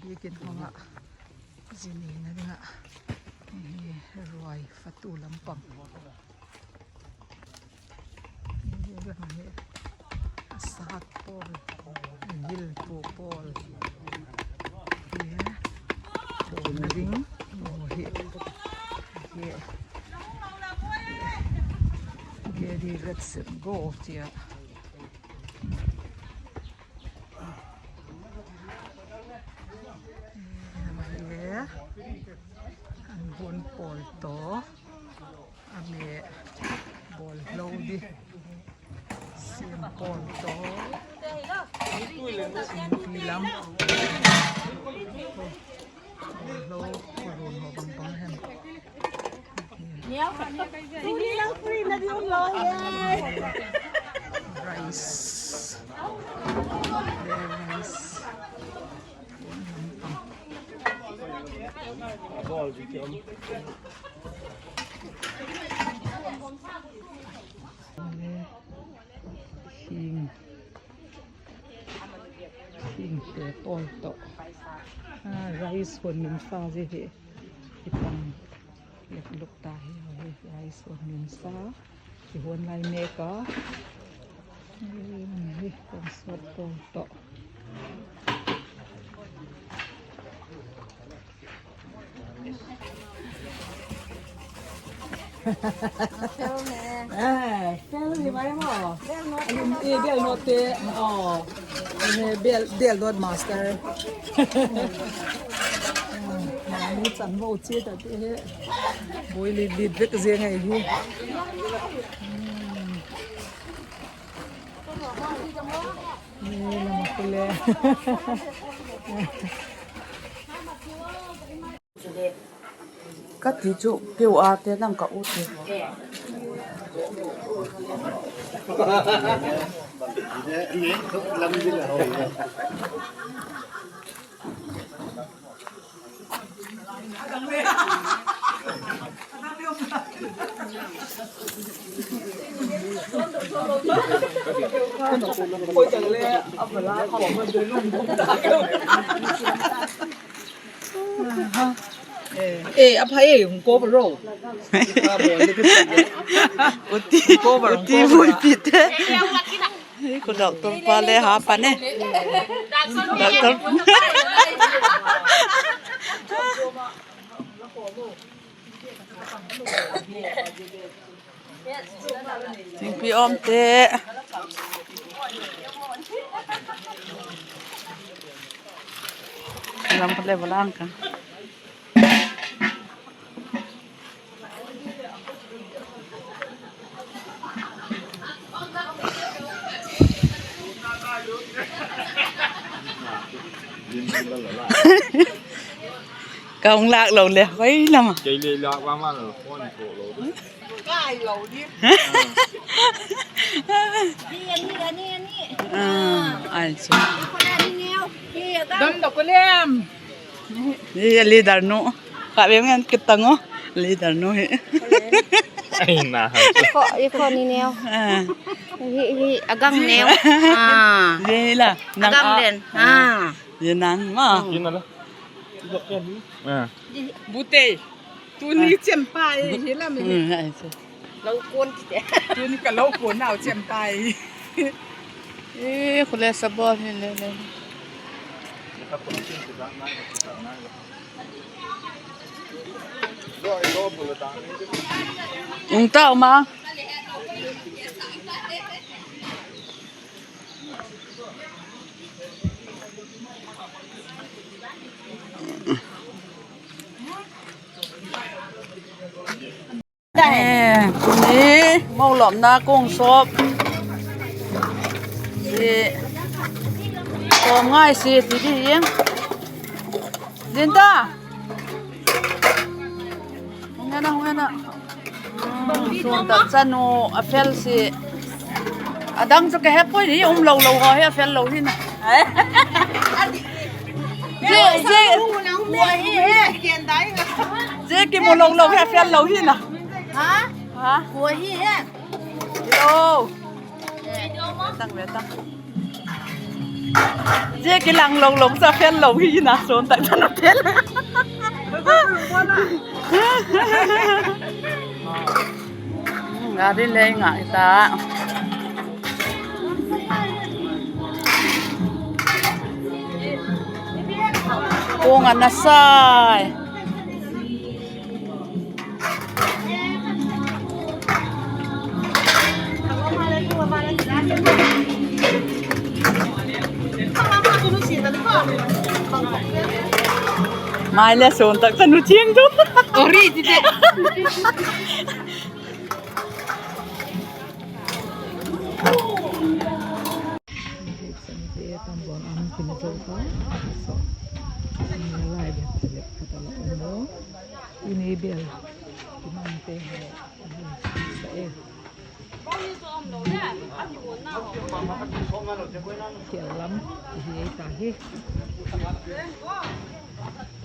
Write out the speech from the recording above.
Biakin hmanga zinin a ding a hei hi ruai fatu lampang hei lamah hi a sat pawl ngil pu pawl tia bawlna ding aw hi hi ready let set go tia. An bun pawl tawh a meh bawlhlo di siam pawl tawh thingpui lam bawlhlo run ho bang bang hian. Rice leh rice pawn lampang. Hing hing te pawl tawh rice huan min fa zia hi i pang. Lek luk ta hi ho hi rice huan min sa ti huan lai mek a hei kan sawt pawl tawh. Master Ka ti chu piu a te nang ka u te. Doctor pa le ha pa ne doctor thingpui awm te lam kha level ang ka. Công lạc lầu lẹ quấy lắm à. Chị đi lạc qua mà là con cổ lỗ. À, ai chứ. Dam dok lem. Ni leader nu. Kak bem ngan ketango leader nu hi. Ai na. Iko ni neo. À. Hi hi agang neo. À. Ni là nang Agang den. À. Ni nang mà. Chín rồi đó. À. Bute. Tu ni chem pai hi la mi. Ừ, ai chứ. Tu ni ka lo ko nau chem pai. Ê, khule sabor ni le le. Ung tao mà. Nè, ní mâu lộm na kung sop. Thì tôm ngay xì thì đi yên. Linda. Nghe na, nghe na. Xuống tận chân nụ a fel si. A dang cho cái hép quay đi ông lâu lâu hỏi a fel lâu đi nè. Dê dê dê cái mồ lâu lâu hay fel lâu hi nè. Hả? Hả? Của hi he. Hello. Tăng về tăng. Che cái lăng lồng lồng sa phen lồng hi na son tak chan phen. Nga rin le nga ita. Kung anasay. Mai le son tak chan chiang tu. Ori ti te.